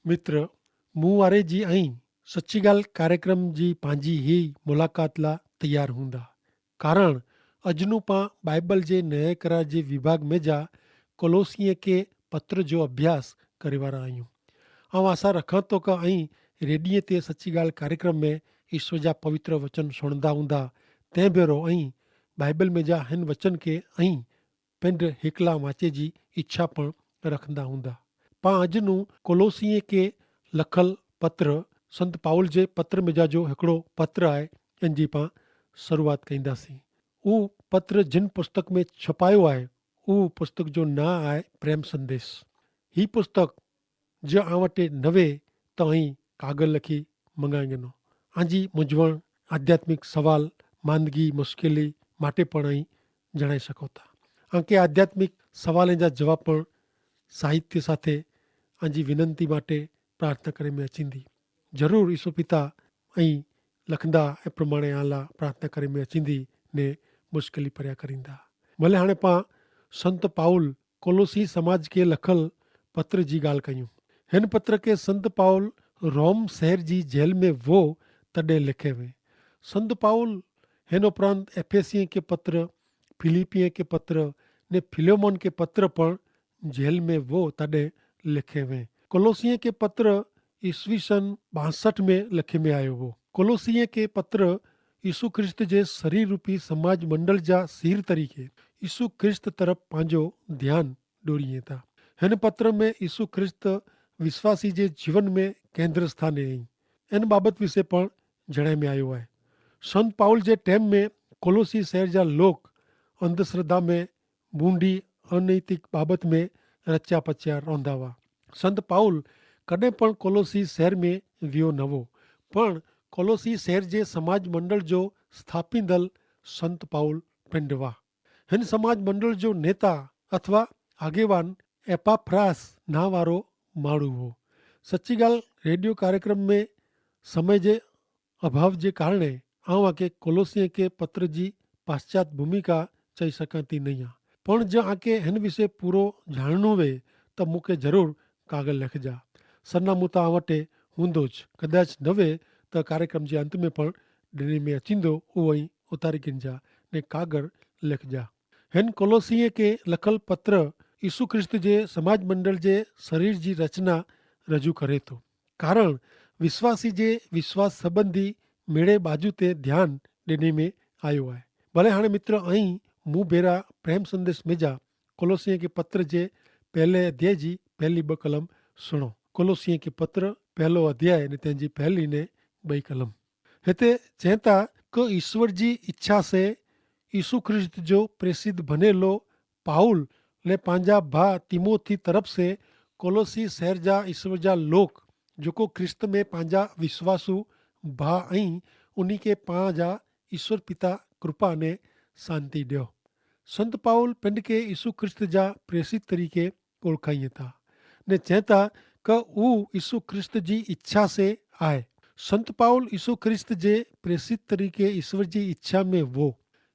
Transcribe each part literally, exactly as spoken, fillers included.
મિત્ર, મુવારે જી અહીં સચ્ચી ગાલ કાર્યક્રમ જી પાંજી હી મુલાકાત લા તૈયાર હુંદા. કારણ અજ નું પાં બાઈબલ જે નયા કરાર જે વિભાગ મેં જા કોલોસિયે કે પત્ર જો અભ્યાસ કરેવારા આયું. આવ આશા રખાં તો કે અહીં રેડિયે તે સચ્ચી ગાલ કાર્યક્રમ મેં ઈશ્વર જા પવિત્ર વચન સુણદા હુંદા. તે ભેરો અહીં બાઈબલ મેં જા હેન વચન કે અહીં પેંડ હેકલા વાંચે જી ઇચ્છા પણ રખંદા હુંદા. પાં અજ નું કોલોસિયે કે લખલ પત્ર સંત પાઉલ જે પત્ર મેં જા જો હેકડો પત્ર આય, એન જી પાં શરૂઆત કઈંદા સી. ઉહ પત્ર જિન પુસ્તક મેં છપાયો આય, ઉહ પુસ્તક જો ના આય પ્રેમ સંદેશ. હી પુસ્તક જો આવટે નવે તો અહીં કાગર લખી મંગાઈ ગનો. આજી મુજવણ આધ્યાત્મિક સવાલ, માંદગી મુશ્કેલી માટે પણ અહીં જણાઈ શકો થા. આંકે આધ્યાત્મિક સવાલે જા જવાબ પણ સાહિત્ય સાથે આજી વિનંતી માટે પ્રાર્થના કરે મેં અચીંદી. જરૂર ઈસુ પિતા અહીં લખંદા એ પ્રમાણે આલા પ્રાર્થના કરે મેં અચીંદી ને મુશ્કેલી પર્યા કરીંદા. ભલે હાણે પાં સંત પાઉલ કોલોસી સમાજ કે લખલ પત્ર જી ગાલ કહ્યું. હેન પત્ર કે સંત પાઉલ રોમ શહેર જી જેલ મેં વો તદે લેખે વે. સંત પાઉલ હેન ઉપરાંત એફેસિયે કે પત્ર, ફિલિપિયે કે પત્ર ને ફિલેમોન કે પત્ર પણ જેલ મેં વો તદે લેખે વે. કોલોસિયે કે પત્ર ઈસવીસન બાસઠ મેં લેખે મેં આયો વો. કોલોસિયે કે પત્ર ઈસુ ખ્રિસ્ત જે શરીર રૂપી સમાજ મંડળ જા સીર તરીકે ઈસુ ખ્રિસ્ત તરફ પાંજો ધ્યાન ડોરી હતા. હેન પત્ર મેં ઈસુ ખ્રિસ્ત વિશ્વાસી જે જીવન મેં કેન્દ્રસ્થાને અહીં એન બાબત વિશે પણ જણાઈ મેં આયો આય. સંત પાઉલ જે ટેમ મેં કોલોસી શહેર જા લોક અંધશ્રદ્ધા મેં બૂંડી અનૈતિક બાબત મેં રચ્યા પચ્યા રોંધાવા. સંત પાઉલ કદે પણ કોલોસી શહેર મેં વ્યો નવો, પણ કોલોસી શહેર જે સમાજ મંડળ જો સ્થાપિંદલ સંત પાઉલ પેંડવા. હેન સમાજ મંડળ જો નેતા અથવા આગેવાન એપાફ્રાસ ના વારો માણુ હો. સચ્ચી ગાલ, રેડિયો કાર્યક્રમ મેં સમય જે અભાવ જે કારણે આઉં આકે કોલોસિયે કે પત્ર જી પાશ્ચાત ભૂમિકા ચહી સકાંતી નહિયા. પણ જો આકે હેન વિશે પૂરો જાણનું વે તો મુકે જરૂર કાગલ લેખજા. સરનામું તો આવટે હુંદો જ, કદાચ નવે તો કાર્યક્રમ જે અંત મેં પણ ડેરી મેં અચીંદો ઉવઈ ઉતારી ગિનજા ને કાગર લેખજા. હેન કોલોસિયે કે લખલ પત્ર ઈસુ ખ્રિસ્ત જે સમાજ મંડળ જે શરીર જી રચના રજૂ કરે તો. કારણ વિશ્વાસી જે વિશ્વાસ સંબંધી મેળે બાજુ તે ધ્યાન દેને મેં આયો હૈ. ભલે હાણે મિત્ર અહીં મુભેરા પ્રેમ સંદેશ મેં જા કોલોસિયે કે પત્ર જે પહેલે અધ્યાય જી પહેલી બકલમ સુણો. કોલોસિયે કે પત્ર પહેલો અધ્યાય ને તેની પહેલી ને બઈ કલમ. હેતા ચેતા કે ઈસવર જી ઇચ્છા સે ઈસુ ખ્રિસ્ત જો પ્રેસિત ભનેલો પાઉલ ને પાંજા ભા તિમોથી તરફ સે કોલોસી સહર જા ઈસવર જા લોક જોકો ખ્રિસ્ત મેં પાંજા વિશ્વાસુ ભા અહીં ઉની કે પાંજા ઈસવર પિતા કૃપા ને સાંતિ દ્યો. સંત પાઉલ પેંડ કે ઈસુ ખ્રિસ્ત જા પ્રેસિત તરીકે ઓળખાઈ થા ને ચેતા કે ઉહ ઈસુ ખ્રિસ્ત જી ઇચ્છા સે આય. સંત પાઉલ ઈસુ ખ્રિસ્ત જે પ્રેસિત તરીકે ઈસવર જી ઇચ્છા મેં વો.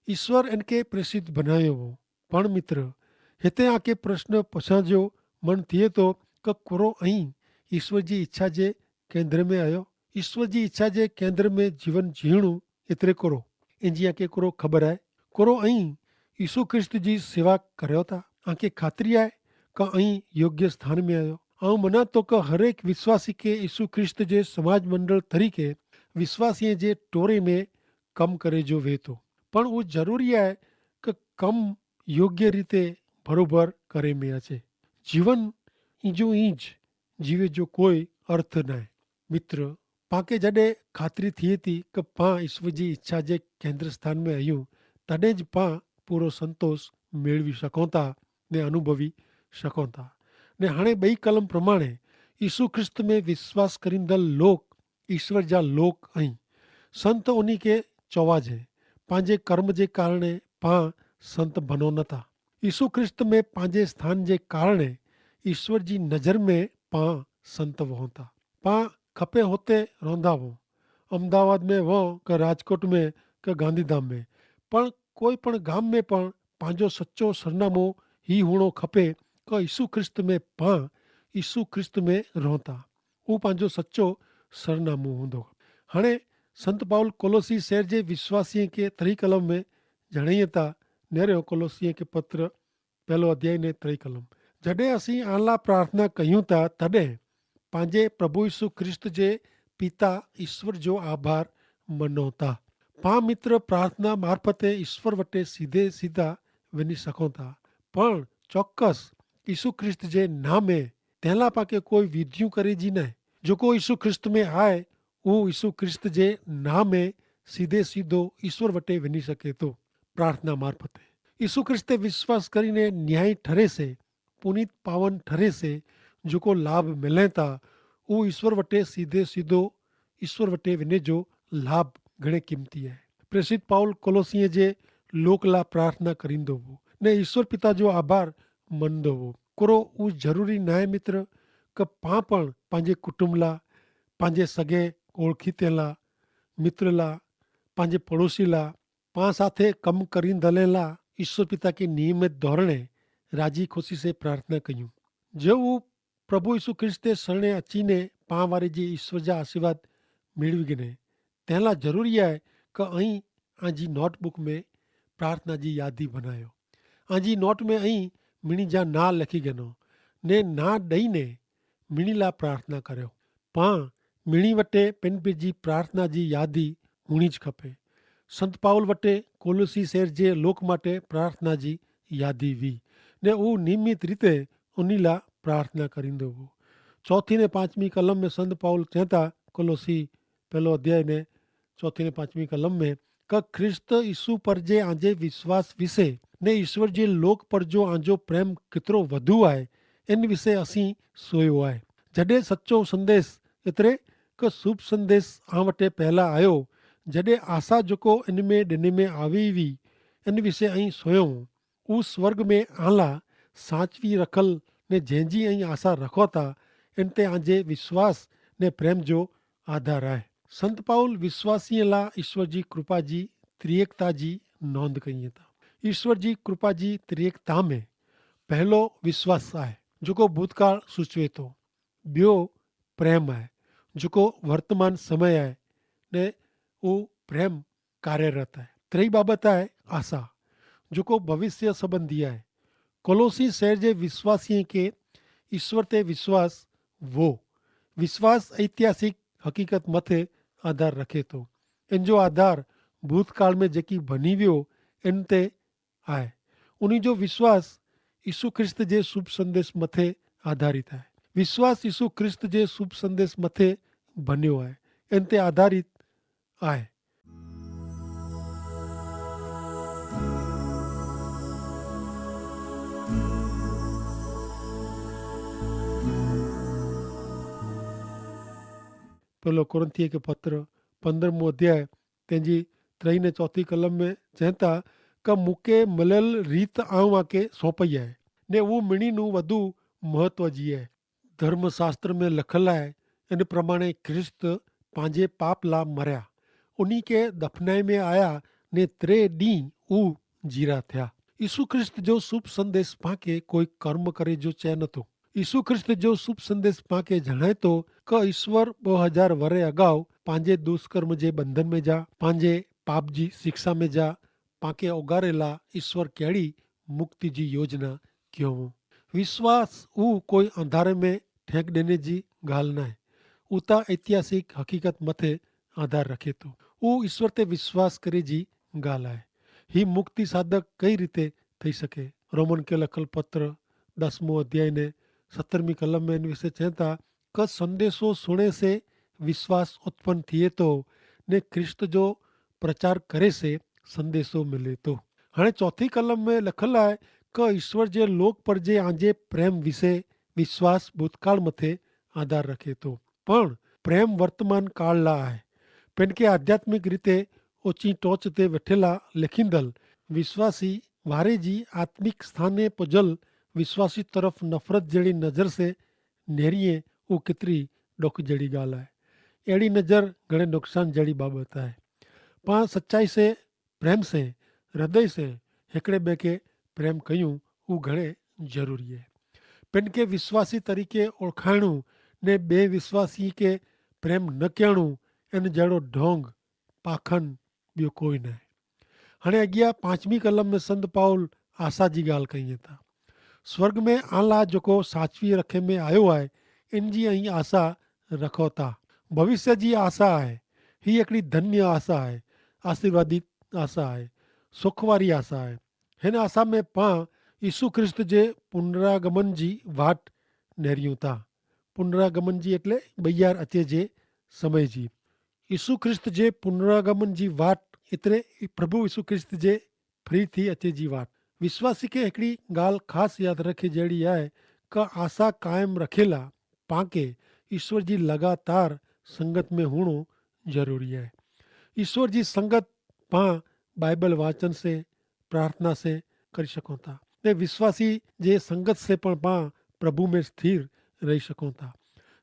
ઈસવર એનકે પ્રેસિત ભનાયો વો. પણ મિત્ર, હેતા આકે પ્રશ્ન પછાજો મન થિયે તો કે કોરો અહીં ઈસવર જી ઇચ્છા જે કેન્દ્ર મેં આયો? ઈસવર જી ઇચ્છા જે કેન્દ્ર મેં જીવન જીણું એતરે કોરો? એનજી આકે કોરો ખબર આય? કોરો અહીં ઈસુ ખ્રિસ્ત જી સેવા કર્યો તા? આકે ખાતરી આય કે અહીં યોગ્ય સ્થાન મેં આયો? આઉં મના તો કે હરેક વિશ્વાસી કે ઈસુ ખ્રિસ્ત જે સમાજ મંડળ તરીકે વિશ્વાસીએ જે ટોરે મેં કમ કરે જો વેતો. પણ ઉં જરૂરી આય કે કમ યોગ્ય રીતે ભરોભર કરે મેં અચે. જીવન ઇંજુ ઇંજ જીવે જો કોઈ અર્થ નાય. મિત્ર, પાંકે જડે ખાતરી થિયે તી કે પાં ઈસવ જી ઇચ્છા જે કેન્દ્રસ્થાન મેં અયું, તડે જ પાં પૂરો સંતોષ મેળવી શકોતા ને અનુભવી શકોતા. ને હણે બઈ કલમ પ્રમાણે ઈસુ ખ્રિસ્ત મેં વિશ્વાસ કરીંદલ લોક ઈસવ જા લોક અહીં. સંત ઉની કે ચોવાજે પાંજે કર્મ જે કારણે પાં સંત ભનો નતા. ઈસુ ખ્રિસ્ત મેં પાંજે સ્થાન જે કારણે ઈસવ જી નજર મેં પાં સંત વહોતા. પાં ખપે હોતે રોંધા વો, અમદાવાદ મેં વો કે રાજકોટ મેં કે ગાંધીધામ મેં, પણ કોઈ પણ ગામ મેં પણ પાંજો સચો સરનામો હી હુણો ખપે કે ઈસુ ખ્રિસ્ત મેં પાં ઈસુ ખ્રિસ્ત મેં રોંધા. ઉપાંજો સચો સરનામું હુંદો. હણે સંત પાઉલ કોલોસી શહેર જે વિશ્વાસીએ કે ત્રિકલમ મેં જણાયે તા નેરે કોલોસીએ કે પત્ર પહેલો અધ્યાય ને ત્રિકલમ, જડે અસી આનલા પ્રાર્થના કહ્યું તા તદે પાંજે પ્રભુ ઈસુ ખ્રિસ્ત જે પિતા ઈસ્વર જો આભાર મનો તા. પા મિત્ર પ્રાર્થના મારફતે ઈસ્વર વટે સીધે સીધા વિની સકો તા. પણ ચોક્કસ ઈસુ ખ્રિસ્ત જે નામે તેના પાકે કોઈ વિધિયું કરે જી નાઈ. જોકો ઈસુ ખ્રિસ્ત મેં આય ઉહ ઈસુ ખ્રિસ્ત જે નામે સીધે સીધો ઈસ્વર વટે વિની સકે તો. પ્રાર્થના મારફતે ઈસુ ખ્રિસ્તે વિશ્વાસ કરીને ન્યાયી ઠરે સે, પુનિત પાવન ઠરે સે, જોકો લાભ મિલે તા ઉહ ઈસ્વર વટે સીધે સીધો ઈસ્વર વટે વિને જો લાભ ઘણે કિંમતી હૈ. પ્રેસિત પાઉલ કોલોસિયે જે લોક લા પ્રાર્થના કરીંદો વો ને ઈસ્વર પિતા જો આભાર મનદો વો. કોરો ઉહ જરૂરી નાય મિત્ર કે પાં પણ પાંજે કુટુંબ લા, પાંજે સગે ઓળખીતે લા, મિત્ર લા, પાંજે પડોશી લા, પાં સાથે કમ કરીંદલે લા ઈસ્વર પિતા કે નિયમિત ધોરણે રાજી ખુશી સે પ્રાર્થના કહ્યું. જેવુ પ્રભુ ઈસુ ખ્રિસ્તે સરણે અચ્છી ને પાં વારે જે ઈસ્વર જા આશીર્વાદ મેળવી ગને તેના જરૂરી આય કે અહીં આજી નોટબુક મેં પ્રાર્થના જી યાદી ભનાયો. આજી નોટ મેં અહીં મિણી જા ના લખી ગનો ને ના દઈને મિણી લા પ્રાર્થના કર્યો. પાં મિણી વટે પેનપીર જી પ્રાર્થના જી યાદી હુણી જ ખપે. સંત પાઉલ વટે કોલોસી શહેર જે લોક માટે પ્રાર્થના જી યાદી વી ને ઉહ નિયમિત રીતે ઉની લા પ્રાર્થના કરીંદો હો. ચોથી ને પાંચમી કલમ મેં સંત પાઉલ ચેંતા કોલોસી પહેલો અધ્યાય ને ચોથી ને પાંચમી કલમ મેં કે ખ્રિસ્ત ઈસુ પર જે આજે વિશ્વાસ વિશે ને ઈસ્વર જે લોક પર જો આજો પ્રેમ કિતરો વધુ આય એન વિશે અસી સોયો આય. જડે સચો સંદેશ એતરે કે શુભ સંદેશ આ વટે પહેલા આયો, જડે આશા જોકો એન મેં ડેને મેં આવી વી એન વિશે અહીં સોયો. ઉસ વર્ગ મેં આલા સાચવી રખલ ને જેંજી અહીં આશા રખો તા એન તે આજે વિશ્વાસ ને પ્રેમ જો આધાર આય. સંત પાઉલ વિશ્વાસીય લા ઈસ્વર જી કૃપા જી ત્રિયેકતા જી નોંધ કઈ તા. ઈસ્વર જી કૃપા જી ત્રિયેકતા મેં પહેલો વિશ્વાસ આય જોકો ભૂતકાળ સૂચવે તો, બ્યો પ્રેમ આય જોકો વર્તમાન સમય આય ને ઉહ પ્રેમ કાર્યરત આય. ત્રેય બાબત આય આશા જોકો ભવિષ્ય સંબંધી આય. કોલોસી શહેર જે વિશ્વાસીય કે ઈસ્વર તે વિશ્વાસ વો વિશ્વાસ ઐતિહાસિક હકીકત મતે આધાર રખે તો. એન જો આધાર ભૂતકાળ મેં જેકી ભની વ્યો એન તે આય. ઉની જો વિશ્વાસ ઈસુ ખ્રિસ્ત જે શુભ સંદેશ મતે આધારિત આય. વિશ્વાસ ઈસુ ખ્રિસ્ત જે શુભ સંદેશ મતે ભન્યો આય એન તે આધારિત આય. પહેલો કોરિંથીય કે પત્ર પંદ્રહમો અધ્યાય તેની ત્રય ને ચોથી કલમ મેં ચેંતા કે મુકે મલેલ રીત આઉં આકે સોંપઈ આય ને ઉં મિણી નું વધુ મહત્વ જી આય. ધર્મશાસ્ત્ર મેં લખલ આય એન પ્રમાણે ખ્રિસ્ત પાંજે પાપ લા મર્યા, ઉની કે દફનાઈ મેં આયા ને ત્રે દી ઉં જીરા થ્યા. ઈસુ ખ્રિસ્ત જો શુભ સંદેશ પાંકે કોઈ કર્મ કરે જો ચે નતો. ઈસુ ખ્રિસ્ત જો શુભ સંદેશ પાંકે જણાયતો કે ઈસ્વર બહુ હજાર વરે અગાઉ પાંજે દુષ્કર્મ જે બંધન મેં જા પાંજે પાપ જી શિક્ષા મેં જા પાંકે ઓગારેલા ઈસ્વર કહેડી મુક્તિ જી યોજના કહ્યો. વિશ્વાસ ઉં કોઈ અંધારે મેં ઠેંક દેને જી ગાલ નાય, ઉતા ઐતિહાસિક હકીકત મતે આધાર રખે તો. ઉં ઈસ્વર તે વિશ્વાસ કરે જી ગાલ આય. હી મુક્તિ સાધક કઈ રીતે થઈ શકે? રોમન કે લખલ પત્ર દસમો અધ્યાય ને સત્તરમી કલમ મેં એન વિશે ચેંતા કે સંદેશો સુણે સે વિશ્વાસ ઉત્પન થિયે તો ને ખ્રિસ્ત જો પ્રચાર કરે સે સંદેશો મિલે તો. હણે ચોથી કલમ મેં લખલ આય કે ઈસ્વર જે લોક પર જે આજે પ્રેમ વિશે વિશ્વાસ ભૂતકાળ મતે આધાર રખે તો, પણ પ્રેમ વર્તમાન કાળ લા આય. પેનકે આધ્યાત્મિક રીતે ઓચી ટોચ તે વેઠેલા લેખીંદલ વિશ્વાસી વારે જી આત્મિક સ્થાને પજલ વિશ્વાસી તરફ નફરત જેડી નજર સે નેરીએ ઉં કિતરી ડોખ જેડી ગાલ આય. એડી નજર ઘણે નુકસાન જેડી બાબત આય. પાં સચ્ચાઈ સે પ્રેમ સે હૃદય સે હેકડ઼ે બે કે પ્રેમ કહ્યું ઉં ઘણે જરૂરી હૈ. પેનકે વિશ્વાસી તરીકે ઓળખાયણું ને બે વિશ્વાસી કે પ્રેમ ન કહેણું એન જેડો ઢોંગ પાખન બ્યો કોઈ નાય. હણે અગિયા પાંચમી કલમ મેં સંત પાઉલ આશા જી ગાલ કહીં થા. સ્વર્ગ મેં આલા જોકો સાચવી રખે મેં આયો હૈ, એન જી અહીં આશા રખો થા. ભવિષ્ય જી આશા હૈ. હી એકડી ધન્ય આશા હૈ, આશીર્વાદિત આશા હૈ, સુખવારી આશા હૈ. હેન આશા મેં પાં ઈસુ ખ્રિસ્ત જે પુનરાગમન જી વાટ નેર્યું થા. પુનરાગમન જી એટલે બૈયાર અચે જે સમય જી. ઈસુ ખ્રિસ્ત જે પુનરાગમન જી વાટ એતરે પ્રભુ ઈસુ ખ્રિસ્ત જે ફ્રી થી અચે જી વાટ. વિશ્વાસી કે હેકડી ગાલ ખાસ યાદ રખે જેડી આય કે આશા કાયમ રખેલા પાંકે ઈસ્વર જી લગાતાર સંગત મેં હુણો જરૂરી આય. ઈસ્વર જી સંગત પાં બાઈબલ વાંચન સે પ્રાર્થના સે કરી શકો થા. તે વિશ્વાસી જે સંગત સે પણ પાં પ્રભુ મેં સ્થિર રહી શકો થા.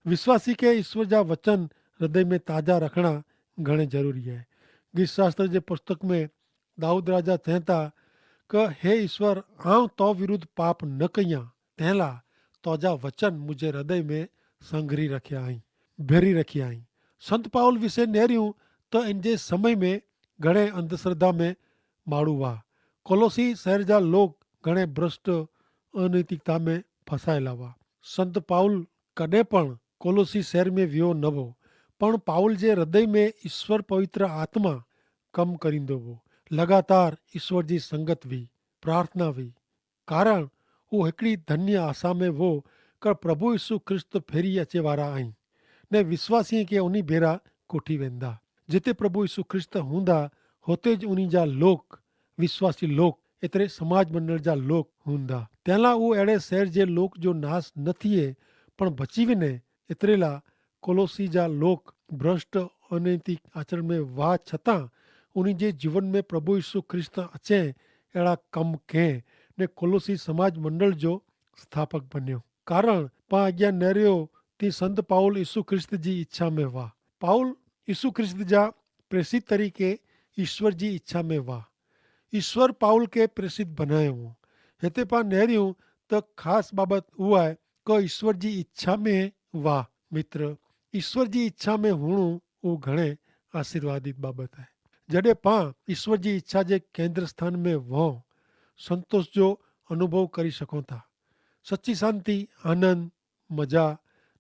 વિશ્વાસી કે ઈસ્વર જા વચન હૃદય મેં તાજા રખણા ઘણે જરૂરી આય. ગ્રીસ શાસ્ત્ર જે પુસ્તક મેં દાઉદ રાજા ચેંતા, કે હે ઈસ્વર, આઉં તો વિરુદ્ધ પાપ ન કહિયા, તેલા તોજા વચન મુઝે હૃદય મેં સંગરી રખ્યા હૈં, ભેરી રખ્યા હૈં. સંત પાઉલ વિશે નેર્યું, તો એન જે સમય મેં ઘણે અંધશ્રદ્ધા મેં માડૂ વા. કોલોસી શહેર જા લોક ઘણે ભ્રષ્ટ અનૈતિકતા મેં ફસાયેલા વા. સંત પાઉલ કદે પણ કોલોસી શહેર મેં વ્યો નવો, પણ પાઉલ જે હૃદય મેં ઈસ્વર પવિત્ર આત્મા કમ કરીંદો વો. લગાતાર ઈસ્વર જી સંગત વી, પ્રાર્થના વી. કારણ ઉહ હિકડી ધન્ય આશા મેં વો, કર પ્રભુ ઈસુ ખ્રિસ્ત ફેરી અચેવારા આઈ, ને વિશ્વાસીય કે ઉની ભેરા કોઠી વેંદા. જેતે પ્રભુ ઈસુ ખ્રિસ્ત હુંદા, હોતે જ ઉની જા લોક, વિશ્વાસી લોક એતરે સમાજ મંડળ જા લોક હુંદા. તેલા ઉહ એડે શહેર જે લોક જો નાસ ન થિયે, પણ બચી વેને. એતરેલા કોલોસી જા લોક ભ્રષ્ટ અનૈતિક આચરણ મેં વાહ છતાં ઉની જે જીવન મેં પ્રભુ ઈસુ ખ્રિસ્ત અચે એડા કમ કહેં, ને કોલોસી સમાજ મંડળ જો સ્થાપક બન્યો. કારણ પા આજ્ઞા નર્યો તી સંત પાઉલ ઈસુ ખ્રિસ્ત જી ઈચ્છા મેં વાહ. પાઉલ ઈસુ ખ્રિસ્ત જા પ્રેસિત તરીકે ઈસ્વર જી ઈચ્છા મેં વાહ. ઈસ્વર પાઉલ કે પ્રેસિત બનાયો હો. હેતે પા નર્યું તો ખાસ બાબત ઉઆ હૈ, કે ઈસ્વર જી ઈચ્છા મેં વાહ. મિત્ર, ઈસ્વર જી ઈચ્છા મેં હુણું ઉં ઘણે આશીર્વાદિત બાબત હૈ. જડે પા ઈસ્વર જી ઈચ્છા જે કેન્દ્રસ્થાન મેં વહ સંતોષ જો અનુભવ કરી શકો થા. સચ્ચી શાંતિ, આનંદ, મજા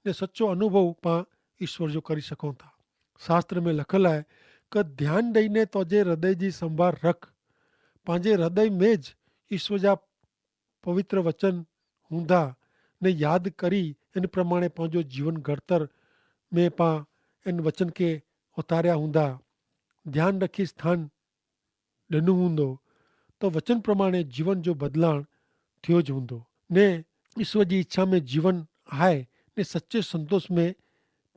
ને સચો અનુભવ પા ઈસ્વર જો કરી શકો થા. શાસ્ત્ર મેં લખલ હૈ, કે ધ્યાન દઈને તોજે હૃદય જી સંભાર રખ. પાંજે હૃદય મેં જ ઈસ્વર જા પવિત્ર વચન હુંદા ને યાદ કરી એન પ્રમાણે પાંજો જીવન ઘડતર મેં પા એન વચન કે ઉતાર્યા હુંદા ધ્યાન રખી સ્થાન ડેનું હુંદો, તો વચન પ્રમાણે જીવન જો બદલાણ થયો જ હુંદો, ને ઈસ્વર જી ઈચ્છા મેં જીવન હાય ને સચ્ચે સંતોષ મેં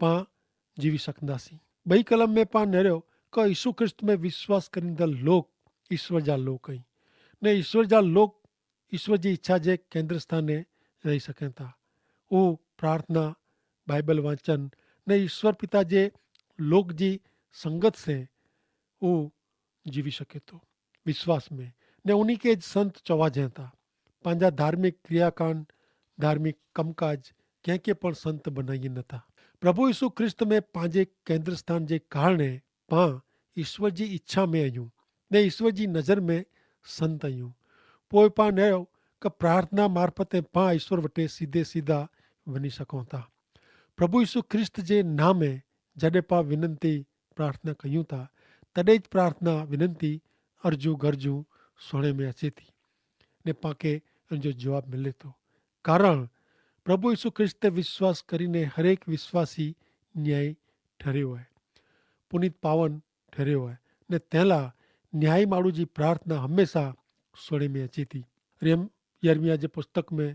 પા જીવી સકંદા સી. બહી કલમ મેં પા નર્યો, કે ઈસુ ખ્રિસ્ત મેં વિશ્વાસ કરીંદલ લોક ઈસ્વર જા લોક અહીં, ને ઈસ્વર જા લોક ઈસ્વર જી ઈચ્છા જે કેન્દ્રસ્થાને રહી સકેતા. ઉહ પ્રાર્થના, બાઈબલ વાંચન ને ઈસ્વર પિતા જે લોક જી સંગત સે ઉહ જીવી શકેતો. વિશ્વાસ મેં ને ઉની કે જ સંત ચોવા જેતા. પાંજા ધાર્મિક ક્રિયાકાંડ, ધાર્મિક કમકાજ કેંકે પણ સંત બનાઈ નતા. પ્રભુ ઈસુ ખ્રિસ્ત મેં પાંજે કેન્દ્રસ્થાન જે કારણે પાં ઈસ્વર જી ઈચ્છા મેં અયું ને ઈસ્વર જી નજર મેં સંત અયું. પોય પાં નયો કે પ્રાર્થના મારફતે પાં ઈસ્વર વટે સીધે સીધા વની શકો થા. પ્રભુ ઈસુ ખ્રિસ્ત જે નામે જડે પાં વિનંતી પ્રાર્થના કહ્યું થા, તદે જ પ્રાર્થના વિનંતી અરજુ ગરજુ સોણે મેં અચેતી ને પાંકે અનજો જવાબ મિલે તો. કારણ પ્રભુ ઈસુ ખ્રિસ્ત તે વિશ્વાસ કરીને હરેક વિશ્વાસી ન્યાયી ઠર્યો હૈ, પુનિત પાવન ઠર્યો હૈ, ને તેલા ન્યાયી માળુ જી પ્રાર્થના હમેંશા સોણે મેં અચેતી. યર્મિયા જે પુસ્તક મેં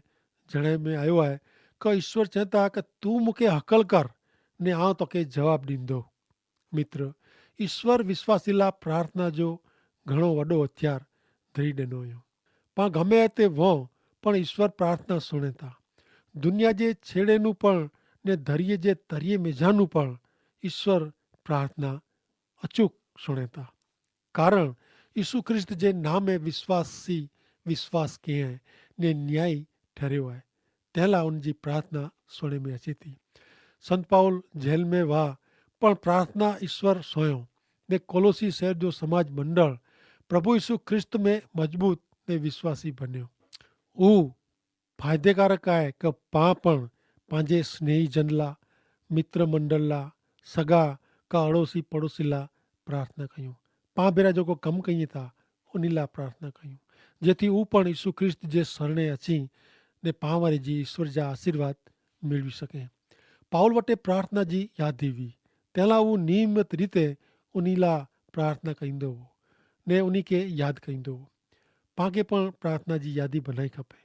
જણાઈ મેં આયો હૈ, કે ઈસ્વર ચેતા કે તું મુકે હકલ કર ને આવ તો કે જવાબ દીંદો. મિત્ર, ઈસ્વર વિશ્વાસીલા પ્રાર્થના જો ઘણો વડો હથિયાર ધરી દેનો અયો. પાં ગમે તે વો પણ ઈસ્વર પ્રાર્થના સુણેતા. દુનિયા જે છેડેનું પણ ને ધરિયે જે તરિયે મેજાનું પણ ઈસ્વર પ્રાર્થના અચૂક સુણેતા. કારણ ઈસુ ખ્રિસ્ત જે નામે વિશ્વાસી વિશ્વાસ કહેં ને ન્યાયી ઠર્યો હૈ, તેલા ઉનજી પ્રાર્થના સુણે મેં અચેતી. સંત પાઉલ જેલ મેં વાહ, પણ પ્રાર્થના ઈસ્વર સોયો, ને કોલોસી શહેર જો સમાજ મંડળ પ્રભુ ઈસુ ખ્રિસ્ત મેં મજબૂત ને વિશ્વાસી બન્યો. ઉહ ફાયદેકારક આય કે પાં પણ પાંજે સ્નેહી જનલા, મિત્ર મંડળલા, સગા કા અડોસી પડોસીલા પ્રાર્થના કહ્યું. પાં ભેરા જોકો કમ કહિયે થા ઉનીલા પ્રાર્થના કહ્યું, જેથી ઉપણ ઈસુ ખ્રિસ્ત જે સરણે અચી ને પાં વારે જી ઈસ્વર જા આશીર્વાદ મેળવી શકે. પાઉલ વટે પ્રાર્થના જી યાદી વી, તેલા ઉં નિયમિત રીતે ઉનીલા પ્રાર્થના કહીંદો વો ને ઉની કે યાદ કહીંદો વો. પાંકે પણ પ્રાર્થના જી યાદી ભનાઈ ખપે.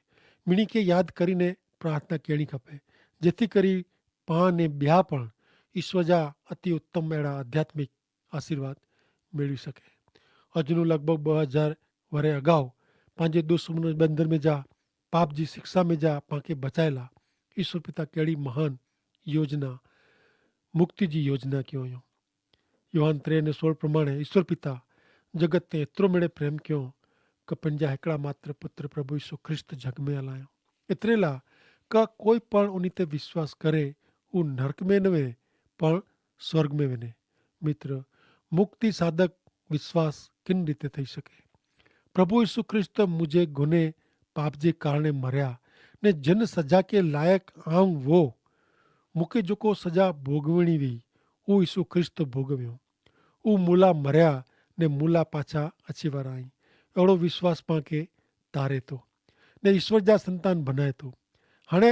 મિણી કે યાદ કરીને પ્રાર્થના કહેણી ખપે, જેથી કરી પાંને બ્યા પણ ઈસ્વર જા અતિ ઉત્તમ એડા આધ્યાત્મિક આશીર્વાદ મેળવી શકે. અજનું લગભગ બહ હજાર વરે અગાઉ પાંજે દુશ્મન બંધન મેં જા પાપ જી શિક્ષા મેં જા પાંકે બચાયેલા ઈસ્વર પિતા કહેણી મહાન યોજના મુક્તિ જી યોજના કયો અયો. યોહાન ત્રે ને સોળ પ્રમાણે ઈસ્વર પિતા જગત તે એતરો મેળે પ્રેમ કયો કે પન જા હેકડા માત્ર પુત્ર પ્રભુ ઈસુ ખ્રિસ્ત જગ મેં અલાયો. એતરેલા કે કોઈ પણ ઉની તે વિશ્વાસ કરે ઉં નરક મેં નવે પણ સ્વર્ગ મેં વેને. મિત્ર, મુક્તિ સાધક વિશ્વાસ કિન રીતે થઈ શકે? પ્રભુ ઈસુ ખ્રિસ્ત મુઝે ગુને પાપ જે કારણે મર્યા ને જેન સજા કે લાયક આઉં વો મુકે જોકો સજા ભોગવણી વી ઉં ઈસુ ખ્રિસ્ત ભોગવ્યો. ઉં મુલા મર્યા ને મુલા પાછા અચ્છી વાર આઈ. એડો વિશ્વાસ પાંકે તારે તો ને ઈસ્વર જા સંતાન ભનાય તો. હણે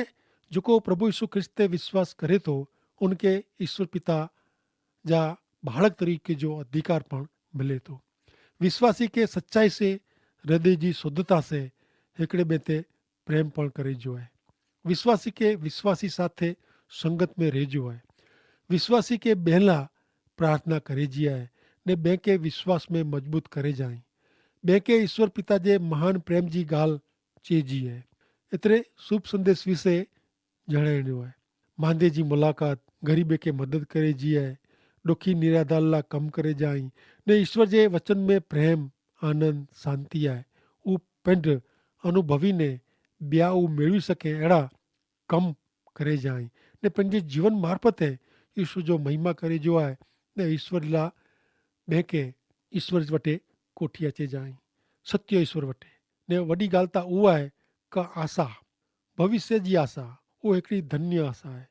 જોકો પ્રભુ ઈસુ ખ્રિસ્ત તે વિશ્વાસ કરે તો ઉનકે ઈસ્વર પિતા જા બાળક તરીકે જો અધિકાર પણ મિલે તો. વિશ્વાસી કે સચ્ચાઈ સે હૃદય જી શુદ્ધતા સે હેકડ઼ે બેં તે પ્રેમ પણ કરે જો આય. વિશ્વાસી કે વિશ્વાસી સાથે સંગત મેં રહે જો આય. વિશ્વાસી કે બહેલા પ્રાર્થના કરે જી આય ને બેંકે વિશ્વાસ મેં મજબૂત કરે જાઈ. બેંકે ઈસ્વર પિતા જે મહાન પ્રેમ જી ગાલ ચે જી આય. એતરે શુભ સંદેશ વિશે જણાઈ રહ્યો આય. માંદે જી મુલાકાત, ગરીબે કે મદદ કરે જી આય, ડોખી નિરાધારલા કમ કરે જાઈ ને ઈસ્વર જે વચન મેં પ્રેમ, આનંદ, શાંતિ આય. ઉપેંડ અનુભવી ને બ્યા ઉં મેળવી શકે એડા કમ કરે જાઈ ને પંજે જીવન મારફત હૈ ઈસુ જો મહિમા કરે જો આય ને ઈસવર લા બેંકે ઈસવર વટે કોઠી અચે જાઈ. સત્ય ઈસવર વટે ને વડી ગાલતા ઉઆ હૈ કા આશા, ભવિષ્ય જી આશા ઉહ એકડી ધન્ય આશા હૈ.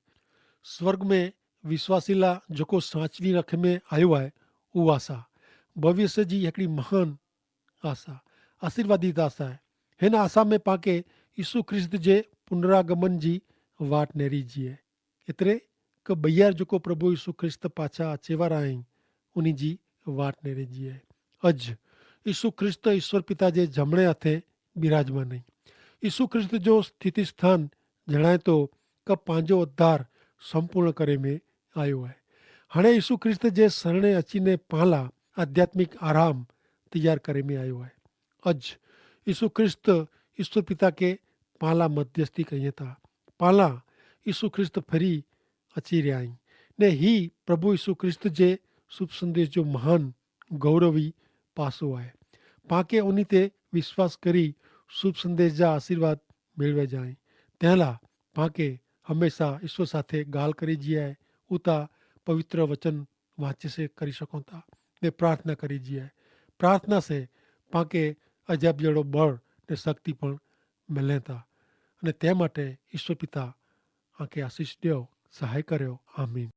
સ્વર્ગ મેં વિશ્વાસીલા જોકો સાંચવી રખે મેં આયો હૈ ઉહ આશા ભવિષ્ય જી એકડી મહાન આશા, આશીર્વાદિત આશા હૈ. હેન આશા મેં પાંકે ઈસુ ખ્રિસ્ત જે પુનરાગમન જી વાટ નેરી જી હૈ. એતરે કે બૈયાર જોકો પ્રભુ ઈસુ ખ્રિસ્ત પાછા અચેવારા હૈં ઉની જી વાટ નેરી જી હૈ. અજ ઈસુ ખ્રિસ્ત ઈસ્વર પિતા જે જમણે હાથે બિરાજમાન હૈં. ઈસુ ખ્રિસ્ત જો સ્થિતિસ્થાન જણાયતો કે પાંજો ઉદ્ધાર સંપૂર્ણ કરે મેં આયો હૈ. હણે ઈસુ ખ્રિસ્ત જે સરણે અચીને પાંલા આધ્યાત્મિક આરામ તૈયાર કરે મેં આયો હૈ. અજ ઈસુ ખ્રિસ્ત ઈસ્વર પિતા કે પાંલા મધ્યસ્થી કહિયે તા પાંલા ઈસુ ખ્રિસ્ત ફરી અચી રહ્યા હૈં. ને હી પ્રભુ ઈસુ ખ્રિસ્ત જે શુભ સંદેશ જો મહાન ગૌરવી પાસો આય. પાંકે ઉની તે વિશ્વાસ કરી શુભ સંદેશ જા આશીર્વાદ મેળવે જાય. તેહલા પાંકે હમેંશા ઈસુ સાથે ગાલ કરી જી આય ઉતા પવિત્ર વચન વાંચી સે કરી શકો તા. ને પ્રાર્થના કરી જી આય. પ્રાર્થના સે પાંકે અજાબ જેડો બળ ને શક્તિ પણ મેલે તા. અને તે માટે ઈસુ પિતા આંકે આશીસ દેવ સહાય કર્યો. આમીન.